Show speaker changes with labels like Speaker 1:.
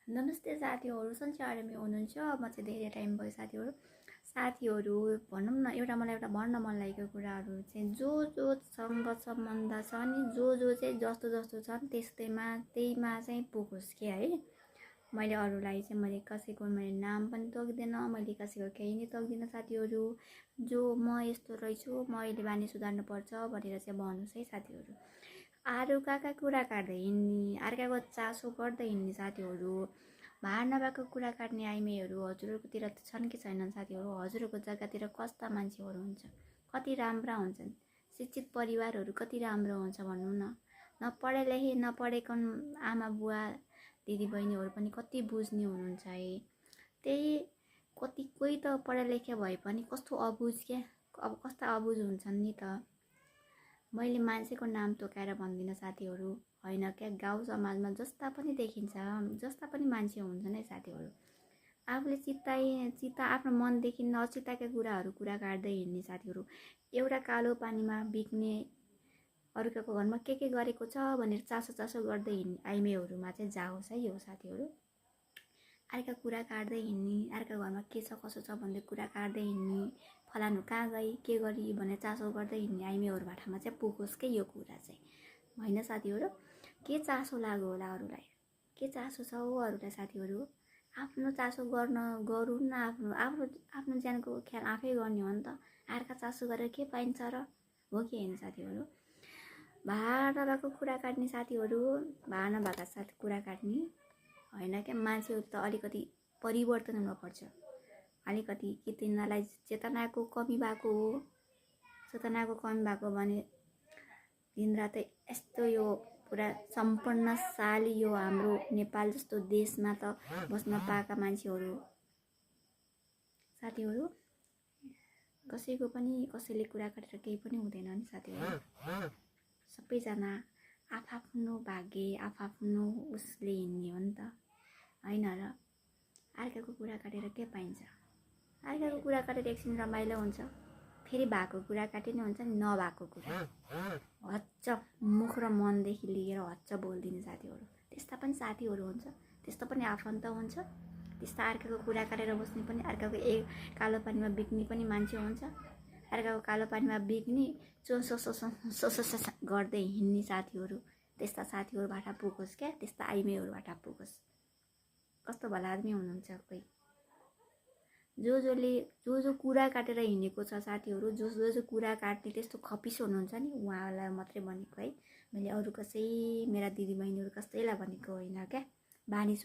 Speaker 1: नमस्ते साथीहरू, सन्चै आरामै हुनुहुन्छ? म चाहिँ धेरै टाइम भयो साथीहरू भनौँ न, मलाई एउटा भन्न मन लागेको कुराहरू चाहिँ जोसँग सम्बन्ध छ नि, जो चाहिँ जस्तो छन् त्यहीमा चाहिँ फोकस के है। मैले अरूलाई चाहिँ मैले कसैको नाम पनि तोक्दिनँ, मैले कसैको केही नै तोक्दिनँ साथीहरू। जो म यस्तो रहेछु, म अहिले बानी सुधार्नु पर्छ भनेर चाहिँ भन्नुहोस् है साथीहरू। अर्काका कुरा काट्दै हिँड्ने, अर्काको चासो गर्दै हिँड्ने साथीहरू, भार नभएको कुरा काट्ने आइमेहरू हजुरहरूकोतिर छन् कि छैनन् साथीहरू? हजुरहरूको जग्गातिर कस्ता मान्छेहरू हुन्छ, कति राम्रा हुन्छन्? शिक्षित परिवारहरू कति राम्रो हुन्छ भन्नु न। नपढे लेखे नपढेको आमा बुवा दिदीबहिनीहरू पनि कति बुझ्ने हुनुहुन्छ है। त्यही कोही त पढे लेखे भए पनि कस्तो अबुझ क्या, अब कस्ता अबुझ हुन्छन् नि त। मैले मान्छेको नाम तोकाएर भन्दिनँ साथीहरू, होइन क्या। गाउँ समाजमा जस्ता पनि देखिन्छ, जस्ता पनि मान्छे हुन्छन् है साथीहरू। आफूले चित्ता आफ्नो मनदेखि नचित्ताका कुरा काट्दै हिँड्ने साथीहरू। एउटा कालो पानीमा बिक्ने, अर्काको घरमा के गरेको छ भनेर चासो गर्दै हिँड्ने आइमेहरूमा चाहिँ जाओस् है यो साथीहरू। अर्का कुरा काट्दै हिँड्ने, अर्का घरमा के छ कसो छ भन्दै कुरा काट्दै हिँड्ने, फलानु कहाँ गई के गरी भनेर चासो गर्दै हिँड्ने आइमेहरू भाटामा चाहिँ पुगोस् के यो कुरा चाहिँ, होइन साथीहरू? के चासो लाग्यो होला अरूलाई, के चासो छ हो अरूलाई साथीहरू? आफ्नो चासो गरौँ न, आफ्नो ज्यानको ख्याल आफै गर्ने हो नि त। अर्का चासो गरेर के पाइन्छ र, हो कि होइन साथीहरू? भार नभएको कुरा काट्ने साथीहरू, भार नभएका साथ कुरा काट्ने होइन क्या। मान्छेहरू त अलिकति परिवर्तन हुनुपर्छ, अलिकति कि तिनीहरूलाई चेतनाको कमी भएको हो। चेतनाको कमी भएको भने दिनरात यस्तो यो पुरा सम्पन्नशाली यो हाम्रो नेपाल जस्तो देशमा त बस्न पाएका मान्छेहरू साथीहरू, कसैको पनि कसैले कुरा काटेर केही पनि हुँदैन नि साथीहरू। सबैजना आफआफ्नो भाग्य आफआफ्नो उसले हिँड्ने हो नि त, होइन र? अर्काको कुरा काटेर के पाइन्छ? अर्काको कुरा काटेर एकछिन रमाइलो हुन्छ, फेरि भएको कुरा काटिने हुन्छ नि, नभएको कुरा हच्च मुख र मनदेखि लिएर हच्च बोलिदिने साथीहरू। त्यस्ता पनि साथीहरू हुन्छ, त्यस्तो पनि आफन्त हुन्छ। त्यस्ता अर्काको कुरा काटेर बस्ने पनि, अर्काको कालो पानीमा बिक्ने पनि मान्छे हुन्छ। अर्काको कालो पानीमा बिक्ने चोसो गर्दै हिँड्ने साथीहरू, त्यस्ता साथीहरूबाट पुगोस् क्या, त्यस्ता आइमेहरूबाट पुगोस्। कस्तो भला आदमी हुनुहुन्छ कोही, जो कुरा काटेर हिँडेको छ साथीहरू, जो कुरा काट्ने त्यस्तो खपिस हुनुहुन्छ नि, उहाँलाई मात्रै भनेको है मैले। अरू कसै मेरा दिदीबहिनीहरू कसैलाई भनेको होइन क्या। बानी